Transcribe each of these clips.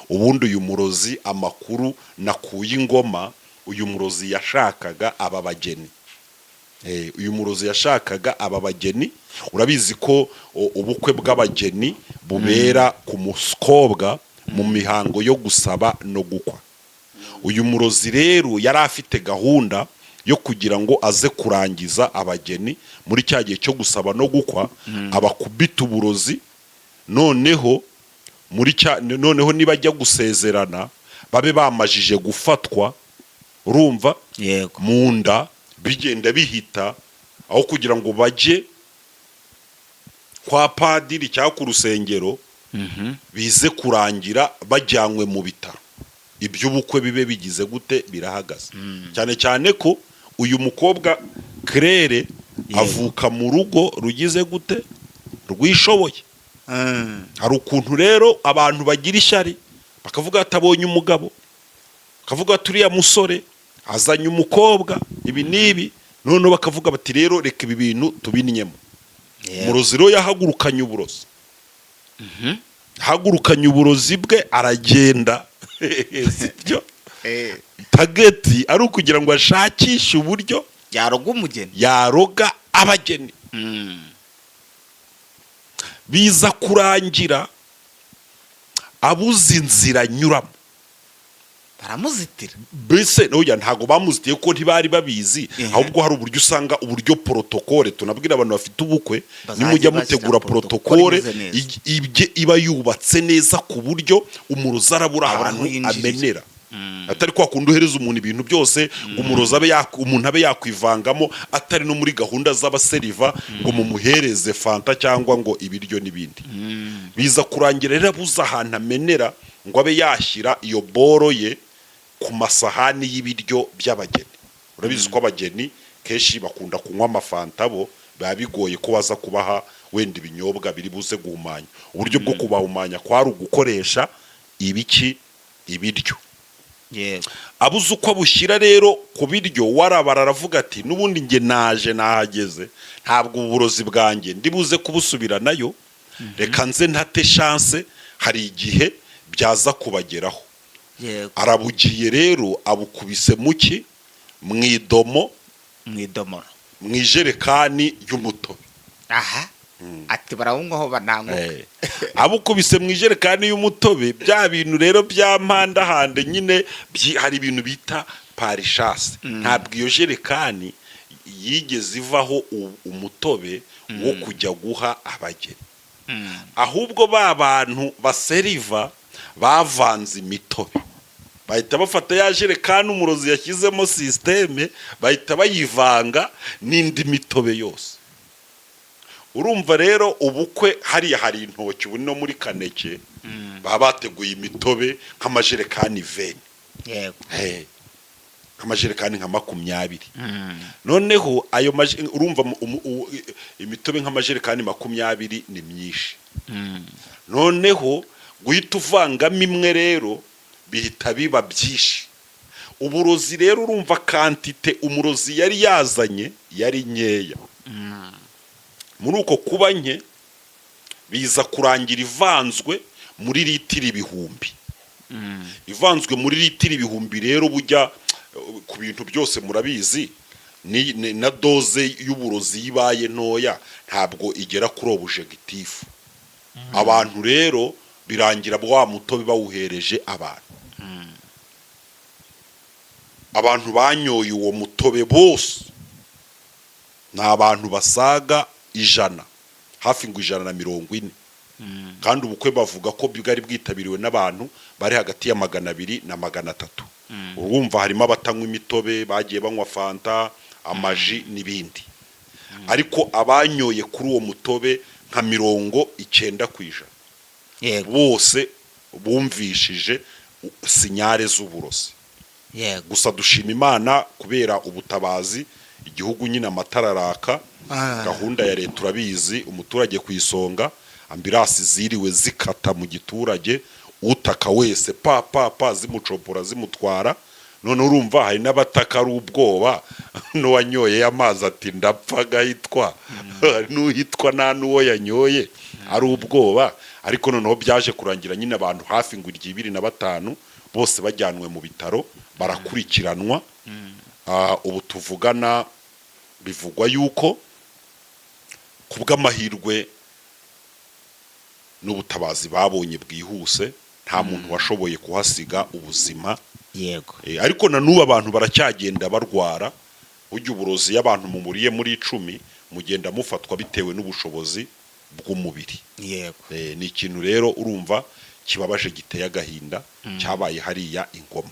Ubundi uyu murozi, amakuru nakuye ingoma, uyu murozi yashakaga aba bageni. Uyu murozi yashakaga aba bageni. Urabizi ko ubukwe bw'abageni bubera ku mukobwa mu mihango yo gusaba no gukwa. Uyu murozi rero yari afite gahunda yo kugira ngo aze kurangiza abageni muri cya gihe cyo gusaba no gukwa, abakubita uburozi, noneho muri cya noneho nibajya gusezerana babe bamajije gufatwa, urumva? Yego. Mu nda bigenda bihita, aho kugira ngo bajye kwa padiri cyangwa ku rusengero, bize kurangira bajyanywe mu bitaro, iby'ubukwe bibe bigize gute, birahagaze. Cyane cyane ko uyu mukobwa Claire avuka mu rugo rugize gute, rwishoboye. Hari ukuntu rero abantu bagira ishyari, bakavuga ati abonye umugabo, bakavuga ati uriya musore azanye umukobwa, ibi n'ibi, noneho bakavuga bati rero reka ibi bintu tubinnyemo. Umurozi rero yahagurukanye uburozi, yahagurukanye uburozi bwe aragenda, sibyo? Target ari ukugira ngo ashakishe uburyo yaroga umugeni. Yaroga abageni. Biza kurangira abuze inzira anyuramo. Baramuzitira. Mbese oya, ntabwo bamuzitiye ko ntibari babizi. Ahubwo hari uburyo usanga uburyo protocole, tunabwira abantu bafite ubukwe, bazajya nimujya bashyira mutegura protocole protocole imeze neza. Iba yubatse neza ku buryo umurozi arabura abura aho ahantu yinjirira. amenera, atari kwa kundi uhereza umuntu ibintu byose ngo umurozi abe umuntu abe yakwivangamo atari no muri gahunda z'abaseriva, ngo mumuhereze fanta cyangwa ngo ibiryo n'ibindi. Biza kurangira rero abuze ahantu amenera ngo abe yashyira iyo boro ye ku masahani y'ibiryo by'abageni. Urabizi ko abageni kenshi bakunda kunywa amafanta, bo biba bigoye ko baza kubaha wenda ibinyobwa biri buze guhumanya. Uburyo bwo kubahumanya kwari ugukoresha ibiki, ibiryo. Abuze uko abushyira rero ku biryo, warabara aravuga ati n'ubundi njye naje nahageze, ntabwo uburozi bwanjye ndi buze kubusubiranayo, reka nze ntate chance, hari igihe byaza kubageraho. Arabugiye rero, abukubise muki, mu idomo. Mu idomoro. Mu ijerekani y'umutobe. Aha ati barawunywaho bananguka. Abukubise mu ijerekani y'umutobe, bya bintu rero bya mpandahande nyine, hari ibintu bita par chance. Ntabwo iyo jerekani yigeze ivaho umutobe wo kujya guha abageni, ahubwo ba bantu baseriva bavanze imitobe, bahita bafata ya jerekani umurozi yashyizemo système, bahita bayivanga n'indi mitobe yose. Urumva rero ubukwe hariya hari intoki, ubu no muri Kaneke baba bateguye imitobe nk'amajerekani 20. Nk'amajerekani nka 20. Noneho ayo urumva imitobe nk'amajerekani 20 ni myinshi. Noneho guhita uvangamo imwe rero bihita biba byinshi. Uburozi rero, urumva quantité umurozi yari yazanye yari nkeya. Muri uko kuba nke, biza kurangira ivanzwe muri litiro ibihumbi. Ivanzwe muri litiro ibihumbi rero, bujya ku bintu byose murabizi, na dose y'uburozi ibaye ntoya ntabwo igera kuri objectif. Abantu rero birangira wa mutobe bawuhereje abantu. Abantu banyoye uwo mutobe bose ni abantu basaga 100, hafi ngo 140, kandi ubukwe bavuga ko bwari bwitabiriwe n'abantu bari hagati ya 200 na 300. Urumva harimo abatanywa imitobe, bagiye banywa fanta, amaji n'ibindi, ariko abanyoye kuri uwo mutobe nka 90% bose bumvishije signal z'uburozi. Gusa dushima Imana kubera ubutabazi, igihugu nyine amatara araka. Gahunda ya leta urabizi, umuturage ku isonga. Ambulance ziriwe zikata mu giturage, utaka wese pa pa pa, zimucopora zimutwara. None urumva hari n'abataka ari ubwoba, n'uwanyoye amazi ati ndapfa agahitwa, hari n'uhitwa nta n'uwo yanyoye ari ubwoba. Ariko noneho byaje kurangira nyine abantu hafi ngo 25 bose bajyanwe mu bitaro barakurikiranwa. Ubu tuvugana bivugwa yuko ku bw'amahirwe n'ubutabazi babonye bwihuse, nta muntu washoboye kuhasiga ubuzima. Ariko na n'ubu abantu baracyagenda barwara. Burya uburozi iyo abantu mumuriye muri 10, mugenda mufatwa bitewe n'ubushobozi bw'umubiri. Ni ikintu rero urumva kibabaje, giteye agahinda, cyabaye hariya ingoma.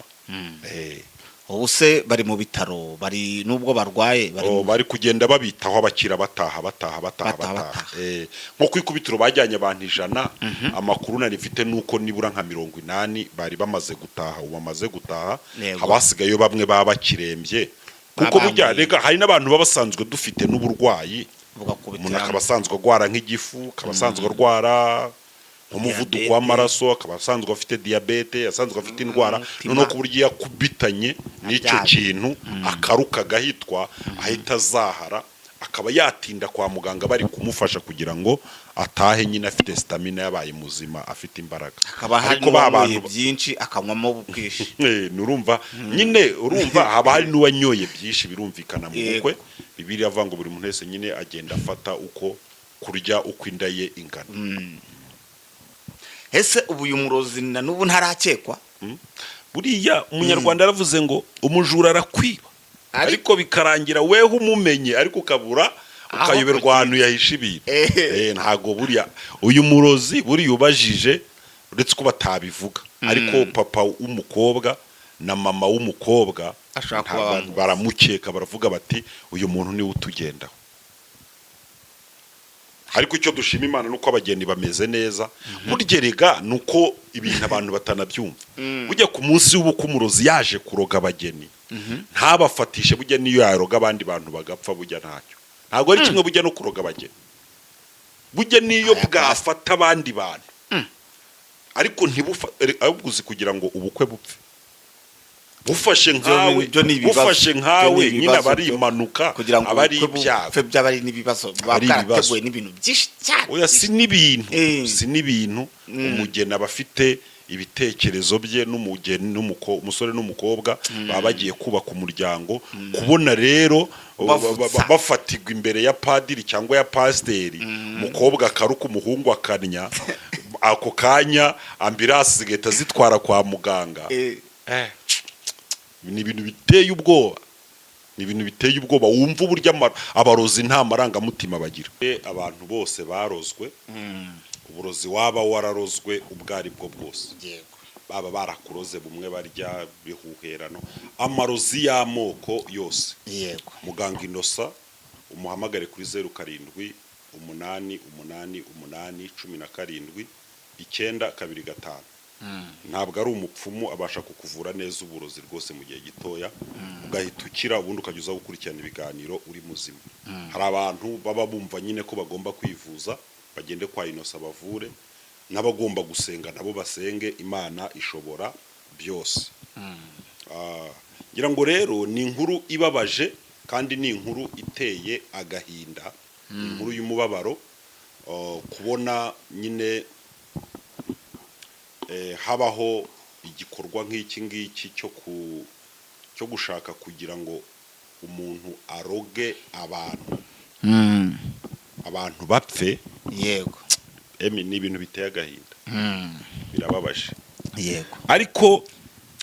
Ubu se bari mu bitaro, bari nubwo barwaye bari Oh, bari kugenda babitaho, abakira bataha, bataha, bataha, Bataha, bataha. bataha. Nko ku ikubitiro bajyanye abantu 100, amakuru nari mfite nuko nibura nka 80 bari bamaze gutaha, ubu bamaze gutaha. Abasigayeyo bamwe baba bakirembye, kuko burya Babambuye. rega hari n'abantu baba basanzwe dufite n'uburwayi, umuntu bugakubitiramo. akaba asanzwe arwara nk'igifu, akaba asanzwe arwara nk'umuvuduko Diyabete. w'amaraso, akaba asanzwe afite diyabete, asanzwe afite indwara, Umutima. noneho ku buryo iyo akubitanye n'icyo Bya kintu akaruka agahitwa, ahita azahara, akaba yatinda kwa muganga bari kumufasha kugira ngo atahe nyine afite stamina, yabaye muzima, afite imbaraga. Hakaba hari Ariko ba n'uwanyoye bantu byinshi, akanywamo bwinshi. Nurumva nyine, urumva haba hari n'uwanyoye byinshi, birumvikana mu bukwe. Bibiliya avuga ngo buri muntu wese nyine agenda afata uko kurya uko inda ye ingana. Ese ubu uyu murozi na n'ubu ntarakekwa? Buriya Umunyarwanda yaravuze ngo umujura arakwiba, ariko bikarangira weho umumenye, ariko ukabura, Aho ukayoberwa kugira. ahantu yahishe ibintu. Ntago buriya uyu murozi, buriya ubajije, uretse ko batabivuga, ariko papa w'umukobwa na mama w'umukobwa Ashobora kuba bamuzi. baramukeka, baravuga bati uyu muntu niwe utugendaho. Ariko icyo dushima Imana nuko abageni bameze neza. Burya rega ni uko ibintu abantu batanabyumva. Burya ku munsi w'ubukwe umurozi yaje kuroga abageni ntabafatishe, burya niyo yaroga abandi bantu bagapfa, burya ntacyo, ntabwo ari kimwe burya no kuroga abageni. Burya niyo Aya bwafata abandi bantu, ariko ntibufa, ahubwo uzi kugira ngo ubukwe bupfe bufashe nkawe, Byo ni ibibazo. bufashe Byo nkawe ni nyine ibibazo aba ari byo. impanuka, Kugira ngo aba ari ubukwe ibyago. bupfe byaba ari n'ibibazo buba Ari ibibazo. bwarateguwe n'ibintu byinshi cyane. Oya, si n'ibintu, si n'ibintu. Umugeni aba afite ibitekerezo bye, n'umugeni umusore n'umukobwa baba bagiye kubaka umuryango. Kubona rero Bavutsa. bafatirwa imbere ya padiri cyangwa ya pasiteri, umukobwa akaruka, umuhungu akanya, ako kanya ambulance zigahita zitwara kwa muganga, ni ibintu biteye ubwoba, ni ibintu biteye ubwoba. Wumva uburyo abarozi nta marangamutima bagira. Abantu bose barozwe, uburozi waba wararozwe ubwo ari bwo bwose, baba barakuroze bumwe barya bihuherano, amarozi y'amoko yose, muganga Inosa umuhamagare kuri 0788817925. Ntabwo ari umupfumu, abasha kukuvura neza uburozi rwose mu gihe gitoya, ugahita ukira, ubundi ukajya uza gukurikirana ibiganiro uri muzima. Hari abantu baba bumva nyine ko bagomba kwivuza, bagende kwa Inosa bavure, n'abagomba gusenga nabo basenge, Imana ishobora byose. Ngira ngo rero ni inkuru ibabaje kandi ni inkuru iteye agahinda, ni inkuru y'umubabaro, kubona nyine habaho igikorwa nk'iki ngiki cyo gushaka kugira ngo umuntu aroge abantu, abantu bapfe. Emi, ni ibintu biteye agahinda, birababaje. Ariko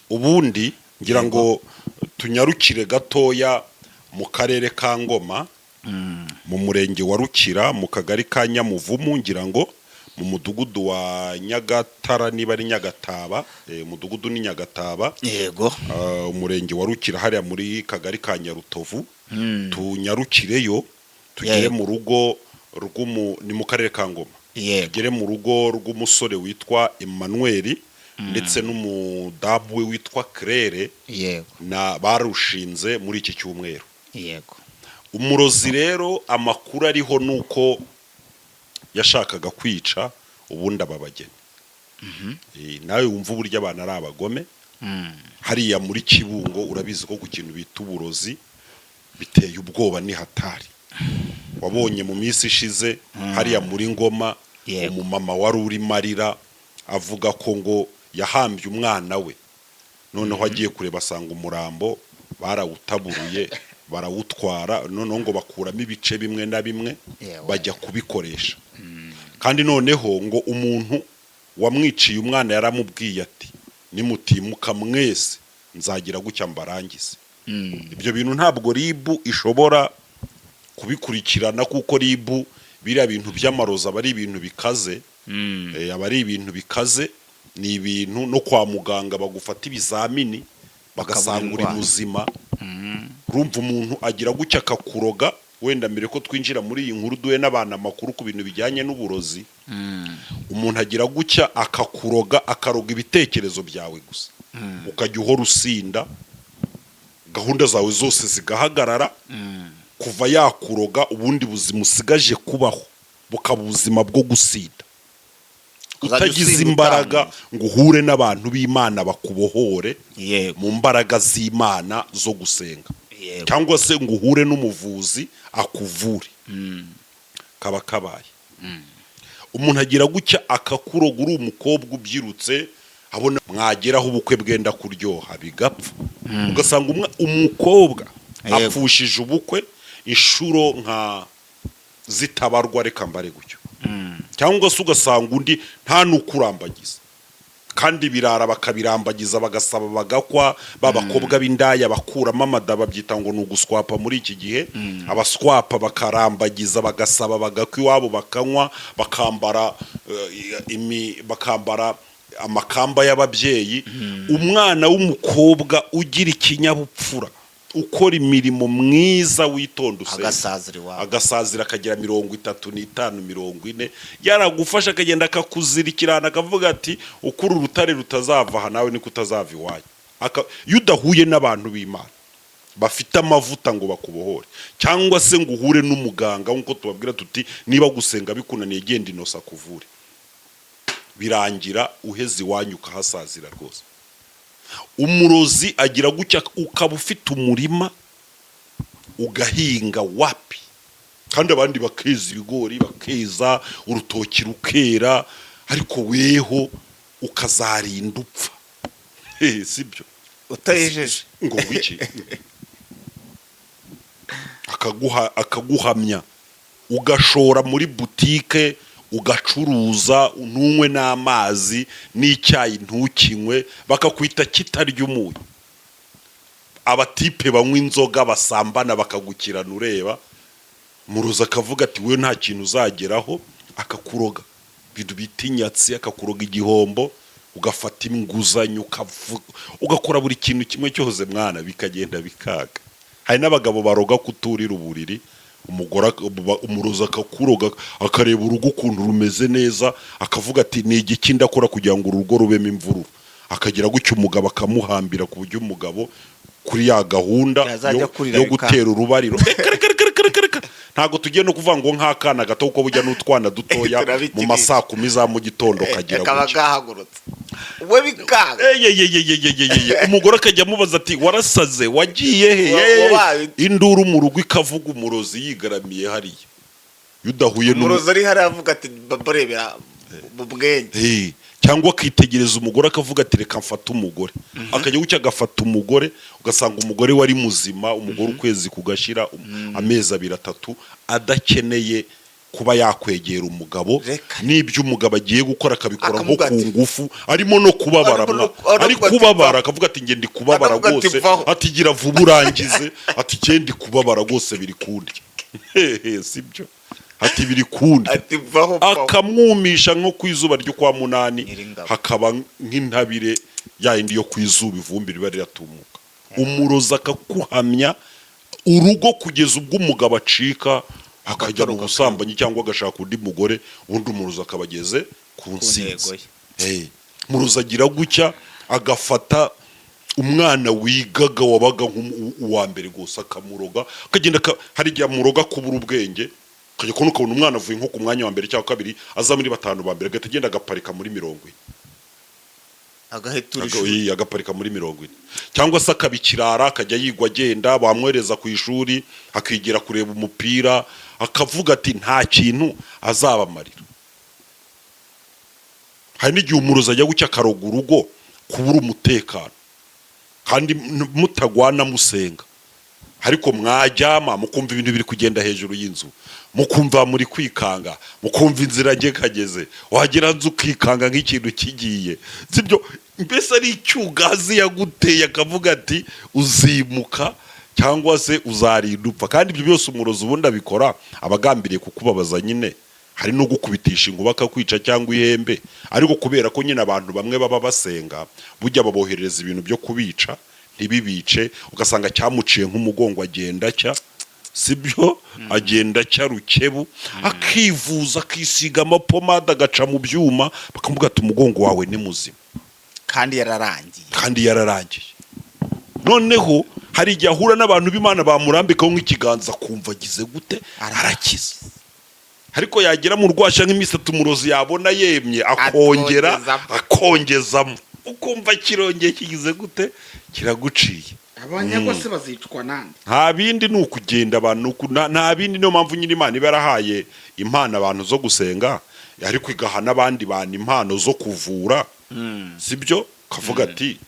ubundi ngira ngo tunyarukire gatoya mu karere ka Ngoma, mu murenge wa Rukira, mu kagari ka Nyamuvumu, ngira ngo mu mudugudu wa Nyagatara, niba ari Nyagataba, umudugudu ni Nyagataba. Umurenge wa Rukira, hariya muri kagari ka Nyarutovu. Tunyarukireyo tugere mu rugo rw'umu, ni mu karere ka Ngoma, tugere mu rugo rw'umusore witwa Emmanuel ndetse n'umudamu we witwa Claire, na barushinze muri iki cyumweru. Umurozi rero, amakuru ariho ni uko yashakaga kwica ubundi aba bageni. Nawe wumva uburyo abantu ari abagome. Hariya muri Kibungo urabizi ko ku kintu bita uburozi biteye ubwoba, ni hatari. Wabonye mu minsi ishize hariya muri Ngoma. Yego. Umumama wari urimo arira avuga ko ngo yahambye umwana we, noneho agiye kureba asanga umurambo barawutaburuye, barawutwara, noneho ngo bakuramo ibice bimwe na bimwe bajya kubikoresha. Kandi noneho ngo umuntu wamwiciye umwana yaramubwiye ati: "Nimutimuka mwese nzagira gutya mbarangize." Ibyo bintu ntabwo RIB ishobora kubikurikirana, kuko RIB biriya bintu by'amarozi aba ari ibintu bikaze. Aba ari ibintu bikaze, ni ibintu no kwa muganga bagufata ibizamini bagasanga uri indwara. muzima. Urumva, umuntu agira gutya akakuroga. Wenda mbere ko twinjira muri iyi nkuru, duhe n'abantu amakuru ku bintu bijyanye n'uburozi. Umuntu agira gutya akakuroga, akaroga ibitekerezo byawe gusa, ukajya uhora usinda, gahunda zawe zose zigahagarara. Kuva yakuroga, ubundi buzima usigaje kubaho bukaba ubuzima bwo gusinda, Uzajya utagize usinda imbaraga utangiye. ngo uhure n'abantu b'Imana bakubohore mu mbaraga z'Imana zo gusenga, cyangwa se ngo uhure n'umuvuzi akuvure. Kaba kabaye. Umuntu agira gutya akakuroga uri umukobwa ubyirutse, abona mwageraho ubukwe bwenda kuryoha bigapfa, ugasanga umukobwa apfushije ubukwe inshuro nka zitabarwa, reka mbare gutyo. Cyangwa se ugasanga undi nta n'ukurambagiza, kandi birara bakabirambagiza, bagasaba bagakwa, ba bakobwa b'indaya bakuramo amada, babyita ngo ni uguswapa muri iki gihe. Abaswapa bakarambagiza, bagasaba bagakwa iwabo, bakanywa, bakambara bakambara amakamba y'ababyeyi. Umwana w'umukobwa ugira ikinyabupfura, ukora imirimo mwiza, witonda, usenga, agasazira iwabo, agasazira akagira 35, 40, yaragufasha akagenda akakuzirikirana, akavuga ati: "Ukuri urutare rutazava aha, nawe niko utazava iwanyu." Iyo udahuye n'abantu b'Imana bafite amavuta ngo bakubohore, cyangwa se ngo uhure n'umuganga, nk'uko tubabwira tuti: "Niba gusenga bikunaniye, genda inosa akuvure," birangira uheze iwanyu ukahasazira rwose. Umurozi agira gutya ukaba ufite umurima ugahinga, wapi, kandi abandi bakeza ibigori, bakeza urutoki rukera, ariko weho ukazarinda upfa. Hehe, sibyo? Utayejeje. Ngo wiki akaguha, akaguhamya, ugashora muri butike, ugacuruza, ntunywe n'amazi, n'icyayi ntukinywe, bakakwita kitarya umunyu. Abatipe banywa inzoga, basambana, bakagukirana ureba. Muruza akavuga ati: "We nta kintu uzageraho." Akakuroga ibintu bita inyatsi, akakuroga igihombo, ugafata inguzanyo, ugakora buri kintu kimwe cyose, mwana, bikagenda bikaga. Hari n'abagabo baroga kuturira uburiri. Umugore umurozi akakuroga, akareba urugo ukuntu rumeze neza, akavuga ati: "Ni igiki ndakora kugira ngo urugo rubemo imvururu?" Akagira gutya umugabo akamuhambira, ku buryo umugabo kuri ya gahunda Yazajya kurira yo bikanga. gutera urubariro. Reka, reka, reka, reka, reka, reka, ntabwo tugiye no kuvuga ngo nk'akana gato, kuko bujya n'utwana dutoya mu Turabikinisha. ma 10:00 za mu gitondo kagira kaba gutya. gahagurutse we bikanga. Eyeyeyeyeyeye, umugore akajya amubaza ati: "Warasaze? Wagiye he?" Wabaye ute? Induru mu rugo ikavuga, umurozi yigaramiye hariya. Iyo udahuye Umurozi ari hariya avuga ati: "Barebera mu bwenge." Hey, cyangwa akitegereza umugore akavuga ati: "Reka mfate umugore." Akajya gutya agafata umugore, ugasanga umugore wari muzima, umugore ukwezi kugashira, amezi 2, 3, adakeneye kuba yakwegera umugabo. Reka. N'ibyo umugabo agiye gukora akabikora nko Akavuga ku ati- ngufu, arimo no kubabara. Arimo Mwa aravuga ari ati, kubabara, "Vaho." akavuga ati: "Nge ndi kubabara Akavuga ati, rwose." "Vaho." Ati: "Gira vuba urangize." Ati: "Nge ndi kubabara rwose, biri kundya." Hehe, sibyo? Ati: "Biri kundya." Ati: "Vaho, vaho." Akamwumisha nko ku izuba ryo kwa munani, Nyiringabo. hakaba nk'intabire ya yindi yo ku izuba, ivumbi riba riratumuka. Umurozi akakuhamya urugo kugeza ubwo umugabo acika akajya mu Agatoroka. busambanyi cyangwa agashaka undi mugore, ubundi umurozi akaba ageze ku nsinzi. Ntego ye. Hey, umurozi agira gutya agafata umwana wigaga, wabaga nk'uwa mbere rwose, akamuroga, akagenda hari igihe amuroga kubura ubwenge, ukajya kubona ukabona umwana avuye nko ku mwanya wa mbere cyangwa kabiri, aza muri batanu ba mbere, agahita agenda agaparika muri 40. Agahetura ishuri. Agaparika muri 40, cyangwa se akaba ikirara, akajya yigwa agenda, bamwohereza ku ishuri akigira kureba umupira, akavuga ati nta kintu azabamarira. Hari n'igihe umurozi ajya gucya akaroga urugo kubura umutekano, kandi mutagwana, musenga, ariko mwajyama mukumva ibintu biri kugenda hejuru y'inzu, mukumva muri kwikanga, mukumva inzira kageze wagera nzu ukikanga nk'ikintu kigiye, sibyo? Mbese ari icyugazi yaguteye, akavuga ati uzimuka cyangwa se uzarinda upfa. Kandi ibyo byose umurozi ubundi abikora abagambiriye kukubabaza nyine. Hari no gukubitisha inkuba akakwica cyangwa ihembe, ariko kubera ko nyine abantu bamwe baba basenga, bujya baboherereza ibintu byo kubica ntibibice, ugasanga cyamuciye nk'umugongo, agenda acya, sibyo? Agenda acya rukebu, akivuza, akisiga amapomade, agaca mu byuma, bakamuvuga ati umugongo wawe ni muzima. Kandi yararangiye. Kandi yararangiye. Noneho hari igihe ahura n'abantu b'Imana, bamurambikaho nk'ikiganza, akumva agize gute? Arakiza. Ariko yagera mu rwashya nk'iminsi 3, umurozi yabona yemye akongera Akongezamo. Akongezamo, ukumva kirongeye kigize gute? Kiraguciye. Abanyagwa se bazicwa nande? Nta bindi, ni ukugenda abantu nta bindi. Niyo mpamvu nyine Imana iba yarahaye impano abantu zo gusenga, ariko igaha n'abandi bantu impano zo kuvura, sibyo? Kavuga ati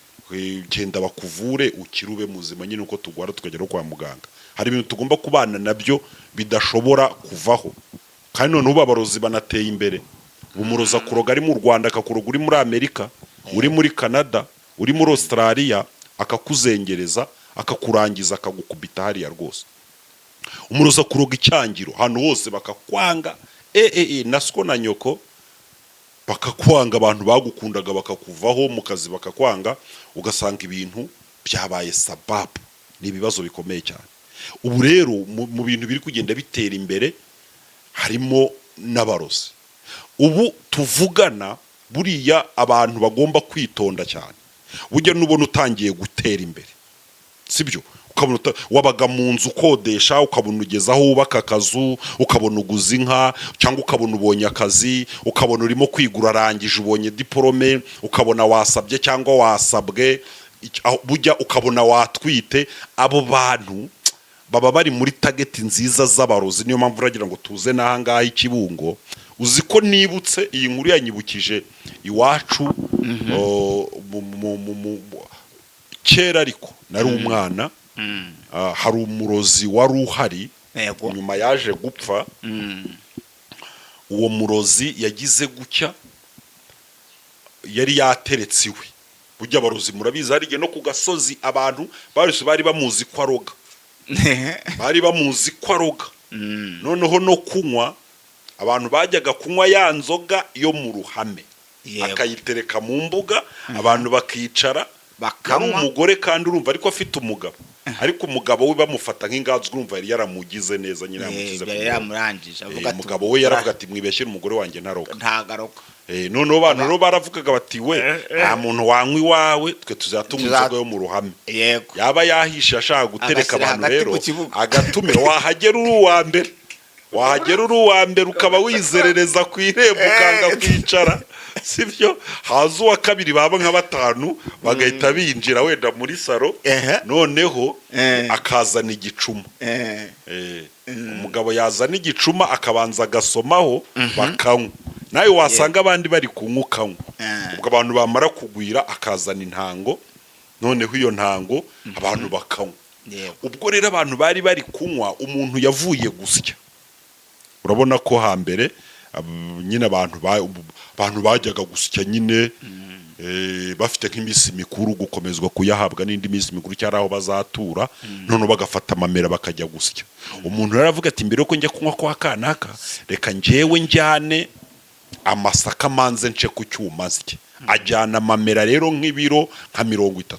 "Genda bakuvure ukire ube muzima." Nyine uko tugwara tukagera no kwa muganga, hari ibintu tugomba kubana nabyo bidashobora kuvaho. Kandi noneho ubu abarozi banateye imbere. Umurozi akuroga ari mu Rwanda, akakuroga uri muri Amerika, uri muri Canada, uri muri Australia, akakuzengereza, akakurangiza, akagukubita hariya rwose. Umurozi akuroga icyangiro ahantu hose bakakwanga, e e e na siko na nyoko bakakwanga, abantu bagukundaga bakakuvaho, mu kazi bakakwanga, ugasanga ibintu byabaye sababu. Ni ibibazo bikomeye cyane. Ubu rero mu bintu biri kugenda bitera imbere harimo n'abarozi. Ubu tuvugana, buriya abantu bagomba kwitonda cyane. Burya nubona utangiye gutera imbere, sibyo? Ukabona wabaga mu nzu ukodesha, ukabona ugeze aho wubaka akazu, ukabona uguze inka, cyangwa ukabona ubonye akazi, ukabona urimo kwiga, urarangije, ubonye diporome, ukabona wasabye cyangwa wasabwe, bujya ukabona watwite, abo bantu baba bari muri target nziza z'abarozi. Niyo mpamvu uragira ngo tuze n'ahangaha i Kibungo. Uzi ko nibutse iyi nkuru yanyibukije iwacu, o, kera, ariko nari umwana. Hari umurozi wari uhari, nyuma yaje gupfa. Uwo murozi yagize gucya, yari yateretse iwe. Burya abarozi murabizi, hari igihe no ku gasozi abantu bose bari bamuzi ko aroga, bari bamuzi ko aroga. Noneho no kunywa, abantu bajyaga kunywa ya nzoga yo mu ruhame, akayitereka mu mbuga, abantu bakicara, yari bakanywa. Umugore kandi, urumva, ariko afite umugabo, ariko umugabo we bamufata nk'inganzwa. Urumva yari yaramugize neza nyine, yamugize ku yari murongo. Yaramurangije, avuga ati Umugabo we yaravuga ati mwibeshyire umugore wanjye ntaroga. Ntagaruka. Noneho abantu rero baravugaga bati we, nta muntu wanywa iwawe, twe tuzatunywa inzoga yo mu ruhame. Yaba yahishe ashaka gutereka Agashyira abantu hagati rero mu kibuga. Agatumira, wahagera uri uwa mbere, wahagera uri uwa mbere, ukaba wizerereza ku irembo, ukanga kwicara, sibyo? Haza uwa kabiri, baba nka batanu, bagahita binjira wenda muri saro. Noneho akazana igicuma. Umugabo yazana igicuma, akabanza agasomaho, bakanywa. Nawe wasanga abandi bari kunywa, ukanywa. Ubwo abantu bamara kugwira, akazana intango, noneho iyo ntango abantu bakanywa. Ubwo rero abantu bari bari kunywa, umuntu yavuye gusya. Urabona ko hambere nyine abantu bajyaga gusya nyine, bafite nk'iminsi mikuru, gukomezwa kuyahabwa n'indi minsi mikuru cyangwa aho bazatura, noneho bagafata amamera bakajya gusya. Umuntu rero aravuga ati mbere yuko njya kunywa kwa kanaka, reka njyewe njyane amasaka manze nce ku cyuma nsye. Ajyana amamera rero nk'ibiro nka 30,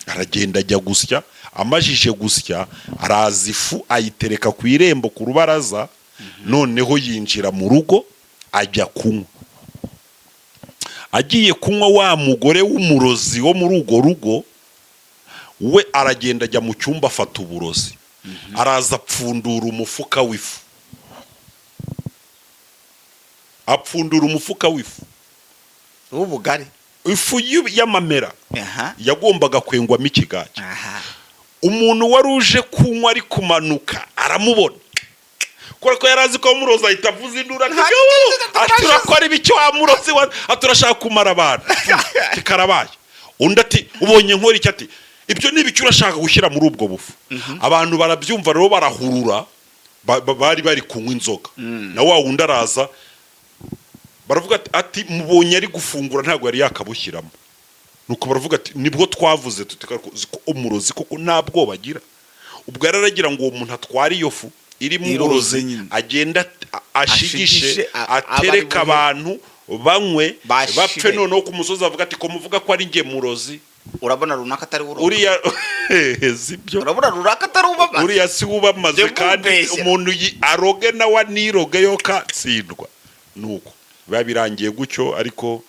aragenda ajya gusya. Amajije gusya, araza ifu ayitereka ku irembo ku rubaraza, noneho yinjira mu rugo ajya kunywa. Agiye kunywa, wa mugore w'umurozi wo muri urwo rugo we aragenda ajya mu cyumba, afata uburozi, araza apfundura umufuka w'ifu, apfundura umufuka w'ifu w'ubugari. Ifu y'amamera yagombaga kwengwamo ikigage. Umuntu wari uje kunywa ari kumanuka aramubona. Kubera ko yari azi ko murozi ahita avuza induru ati Nta- "Yuuu, ati urakora ibiki wa murozi wa, ati urashaka kumara abantu." Kikarabaye. Undi ati: "Ubonye nkora iki?" Ati: "Ibyo ni ibiki urashaka gushyira muri ubwo bufu?" Abantu barabyumva rero, barahurura, bari bari kunywa inzoga, na wa wundi araza, baravuga ati: "Mubonye ari gufungura, ntabwo yari yakabushyiramo." Nuko baravuga ati: "Nibwo twavuze tuti ko umurozi koko nta bwoba agira." Ubwo yari aragira ngo uwo muntu atware iyo fu irimo Iroze uburozi, nyine. agenda ashigishe, Ashigishe, atereka abari abantu banywe, Bashire. bapfe. Noneho ku musozi avuga ati: "Ko muvuga ko ari njye murozi, Urabona runaka atari uroga? Uriya sibyo." Urabona runaka atari ubamaze? Uriya si ubamaze. Njye Kandi mubeshya. umuntu aroge nawe aniroge yo katsindwa. Nuko biba birangiye gutyo, ariko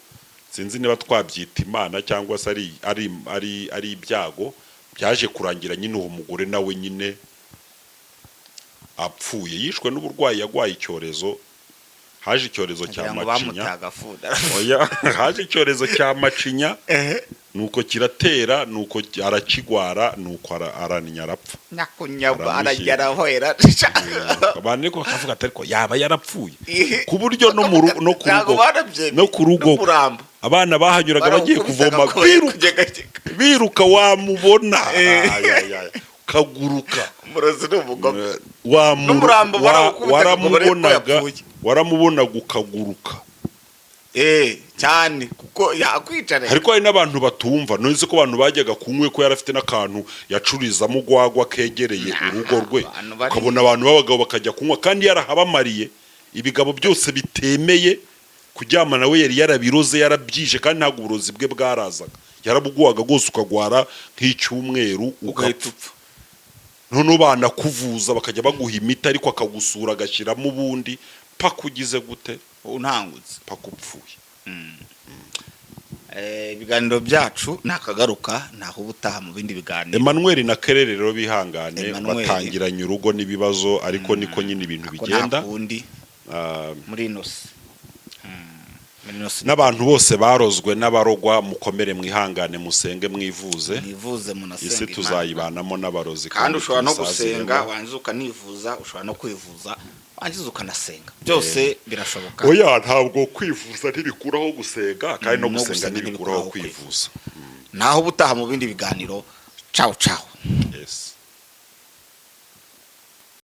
sinzi niba twabyita Imana cyangwa se ari ibyago byaje kurangira nyine uwo mugore nawe nyine apfuye, yishwe n'uburwayi, yagwaye icyorezo, haje icyorezo cya Wagira ngo macinya. bamutaga fuda. Oya, haje icyorezo cya macinya, nuko kiratera, nuko arakigwara, nuko araninya arapfa. Nyakunyaba. Aramushyira. Arajya arahwera. Abantu ariko bakavuga ati: "Ariko yaba yarapfuye?" Ku buryo no ku Ntabwo rugo barabyemeye. no ku rugo N'umurambo. abana bahanyuraga bagiye Barawukubitaga kuvoma, ko biruka, kujegajega. biruka, wamubona. Ay, ay, ay, ukaguruka. Umurozi ni umugome. N'umurambo barawukubitaga ngo barebe ko Waramubonaga, yapfuye. waramubonaga ukaguruka. Eh, cyane, kuko yakwicara. Ariko hari n'abantu batumva ntuzi ko abantu bajyaga kunywe, ko yari afite n'akantu yacururizamo urwagwa kegereye urugo rwe. Abantu bari- Ukabona abantu b'abagabo bakajya kunywa kandi yarahabamariye ibigabo byose bitemeye kuryamana we, yari yarabiroze, yarabyishe, kandi ntabwo uburozi bwe bwarazaga, yarabuguhaga rwose ukagwara nk'icyumweru, Ugahita ugapfa. upfa. Noneho banakuvuza, bakajya baguha imiti, ariko akagusura agashyiramo ubundi paka ugize gute? Untangutse. Paka upfuye. Ibiganiro byacu nakagaruka, naho ubutaha mu bindi biganiro. Emmanuel na Kerere rero bihangane. Emmanuel. Batangiranye urugo n'ibibazo, ariko niko nyine ibintu Ako bigenda. Nta kundi. Muri ino si. Muri ino si. N'abantu bose barozwe n'abarogwa, mukomere, mwihangane, musenge, mwivuze. Mwivuze, munasenga Isi Imana. tuzayibanamo n'abarozi. Kandi ushobora no tuyisaziremo. gusenga wangiza ukanivuza, ushobora no kwivuza wangiza ukanasenga, byose birashoboka. Oya, ntabwo kwivuza ntibikuraho gusenga, kandi no No gusenga gusenga ntibikuraho ntibikuraho kwivuza. Naho ubutaha mu bindi biganiro. Ciao ciao. Yes.